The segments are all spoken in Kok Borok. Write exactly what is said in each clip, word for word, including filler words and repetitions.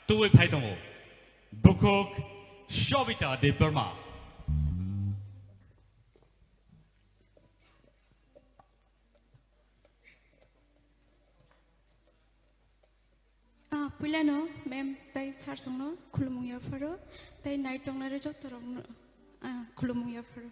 Twi phai tongo. Bukhuk Shobita Debbarma. Ah, puilano ma'am tai sir songno khulumung yapharo, tai nai tongnai joto rokno, ah, khulumung yapharo.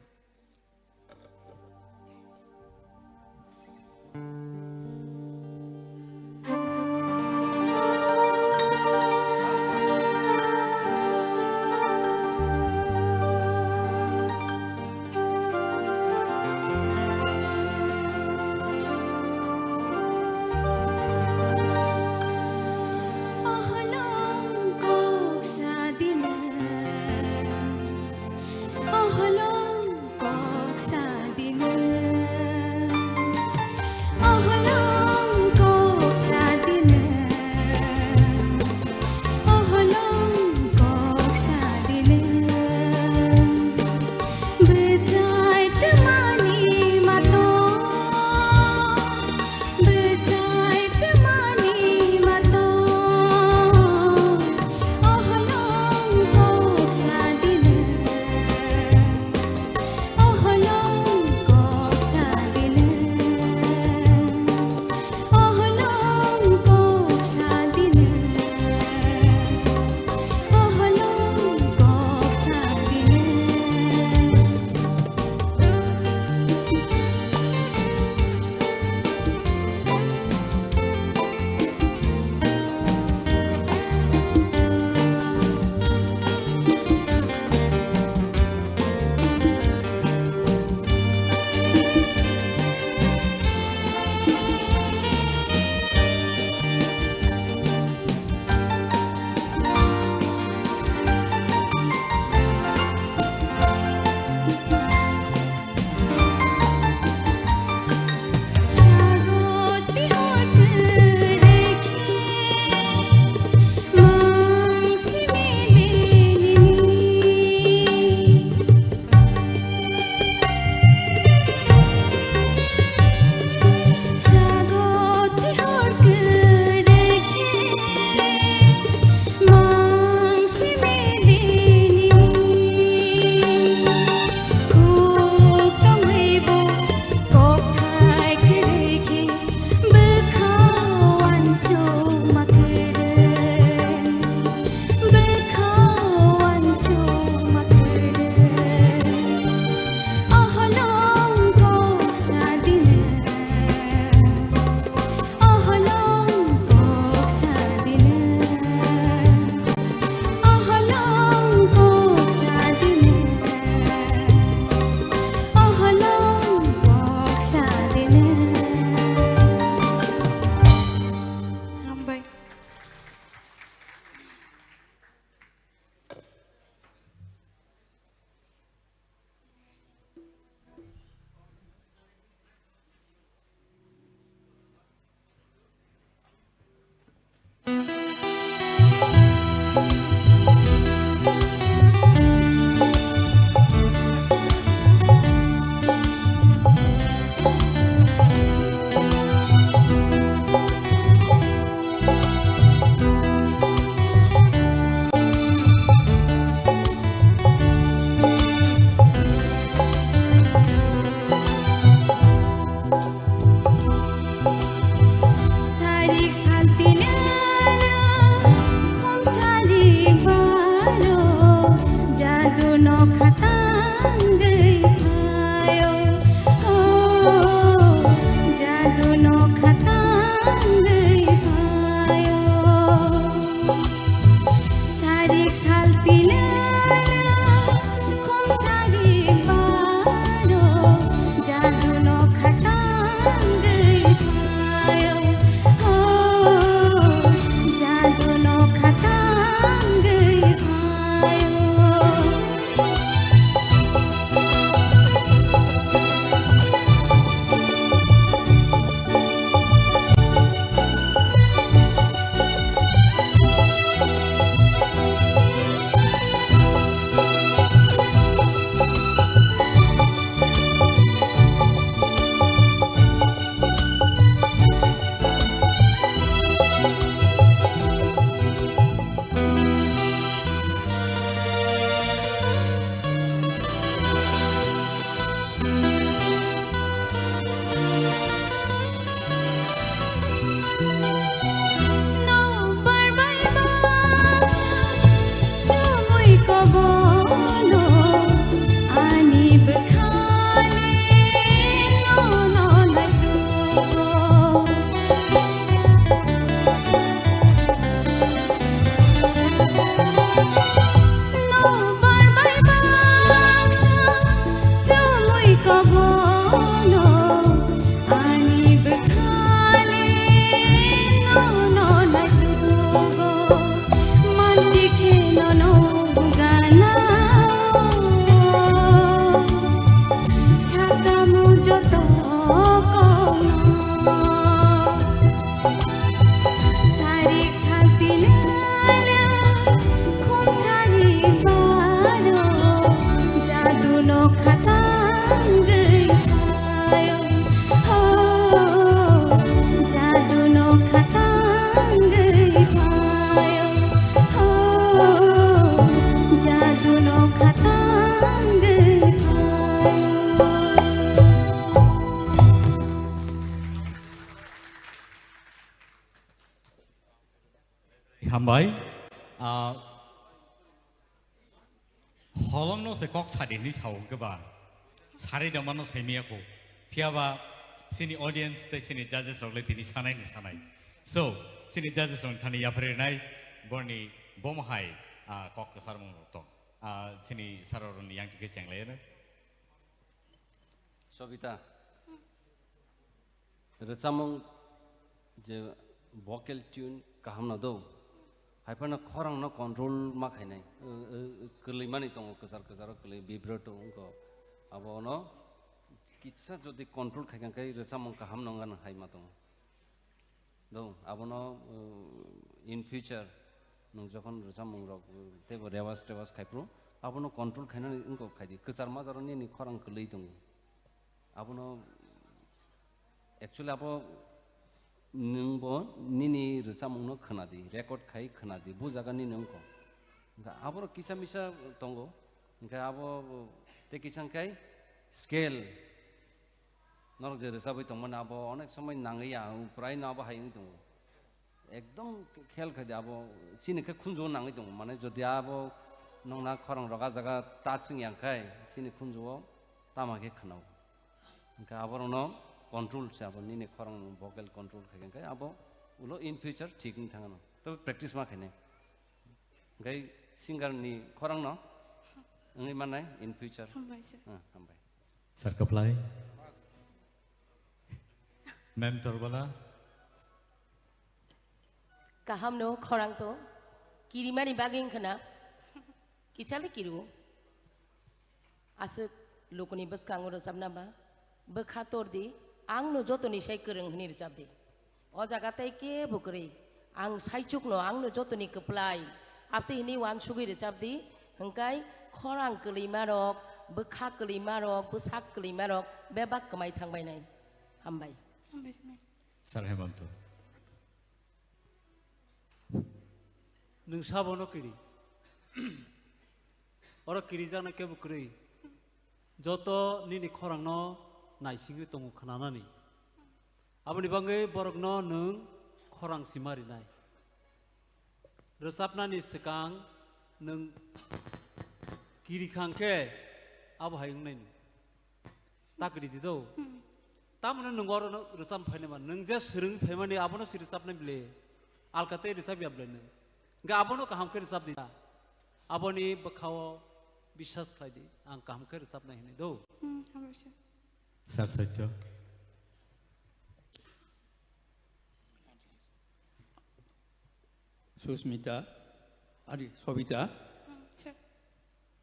Bai, ah, holomno se kok sadi hinwi sao hwnkhe ba, sari da mano saimiyakho. Phiyaba chini audience tei chini judges rok le tini sanai ni sanai. So, chini judges rok thani yapharwi rwnai borni bomo hai, ah, kok kwcharmung rok tong. Ah, chini sir rokni yang khe chenglai rw. Sobita. Rwchapmung je vocal tune kaham no do. Haiphano khorang no control ma khainai. Kwlwi mani tongo, kwchar kwcharo kwlwi vibrato wngkho. Abo no kisa jodi control khaikha khe rwchapmung kaham no wngna hai ma tongo. Do, abono, uh, in future, nwng jokhon rwchapmung rok, uh, teibo rewas tewas khai phuru, abono control khainani wngkok khai di. Kwchar majaro nini khorang kwlwi tongo. Abono, actually, abo nwngbo nini rwchapmungno khna di, record khai khna di, bo jaga nini wngkho. Hwnkhe aborok kisa misa tongo, hwnkhe abo tei kisa hwnkhe scale, norok je rwchapwi tongmani abo onek somoi nangwi ya, prai no abo hai wngwi tongo. Ekdom khel khai di abo chini khe khunju nangwi tongo. Mane jodi abo nokna khorang rok ah jaga touching yang khai chini khunju o tama khe khwnao. Hwnkhe aborokno control se abo nini khorang vocal control khai khe abo ulo in future thik wng thangano. Tobe practice ma khainai. Hwnkhe singer ni khorang no wngwi mannai in future. Hambai sir. Ah, hambai. Sir Kaplai. Ma'am Torbala. Kaham no khorang to. Kirimani bagwi wngkha na. Kichali kiru. Aswk lukuni bwskango rwchapna ba. Bwkha tor di. Ang no jotoni sai kwrwng hwnwi rwchap di. O jaga tei kebo kwrwi. Ang saichukno, ang no jotoni kwplai. Abtwi hwnwi uansugwi rwchap di. Hwnkhe khorang kwlwima rok, bwkha kwlwima rok, bwsak kwlwima rok bebak kwmai thangbainai. Hambai. Hambai, sir. Sir Hemanto. Nwng sabono kiri. Oro kirijaknai kebo kwrwi. Joto nini khorangno naisingwi tongo khwnanani. Aboni bagwi borokno nwng khorang sima rinai. Rwchapnani swkang nwng kiri khang khe abo hai wngnai nwng. Ta kiri di do. Hmm. Tamoni nwng oro no rwchap phainai man. Nwng je swrwng phaimani abono si rwchapnai bile. Alka tei rwchap ya bile nwng. Hwnkhe abono kaham khe rwchap di na. Aboni bwkhao biswas khlai di. Ang kaham khe rwchapnai hinwi do. Hmm, hambai sir. Sir Satya. Susmita, ari Sobita. Hmm, sir.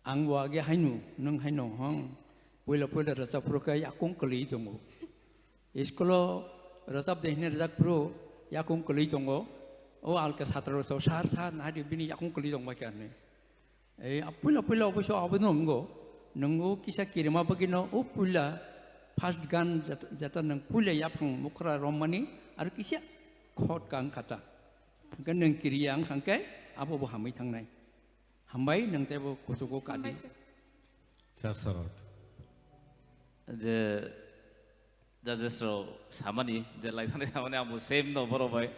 Ang bo age haino, nwng haino, hong. Puila puila rwchap phuru khe yakung kwlwi tongo. School-o rwchap de hwnwi rwchap phuru yakung kwlwi tongo. O alka satra rok, "Sir, sir, nai di, bini yakung kwlwi tongbai kha," hwnwi. Ei, a puila puila oboisyo abono wngo. Nwng o kisa kirima bagwino o puila first gan jat-, jata nwng puila yaphang mukhra rommani aro kisa khot kang kata. Hwnkhe nwng kiriya wng kha hwnkhe abo bo hamwi thangnai. Hambai, nwng teibo kuchugo kadi. Hambai sir. Sir Sorot. Je judges rok samani, je laithani samani, amo same no borok bai,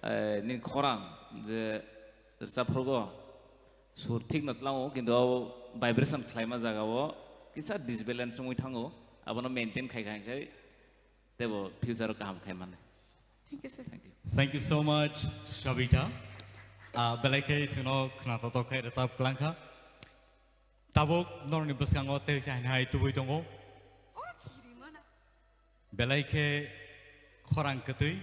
eh, ni khorang je rwchapphrugo sur thik no tlango, kintu abo vibration khlaima jaga o kisa disbalance wngwi thango, abono maintain khai khai khai teibo future o kaham khai mani. Thank you, sir. Thank you. Thank you so much, Shabita. Ah, belai khe chwngno khna totok khai rwchap kwlang kha. Tabuk norokni bwskango tei se haino hai tubui tongo. Belai khe khorang kwtwi.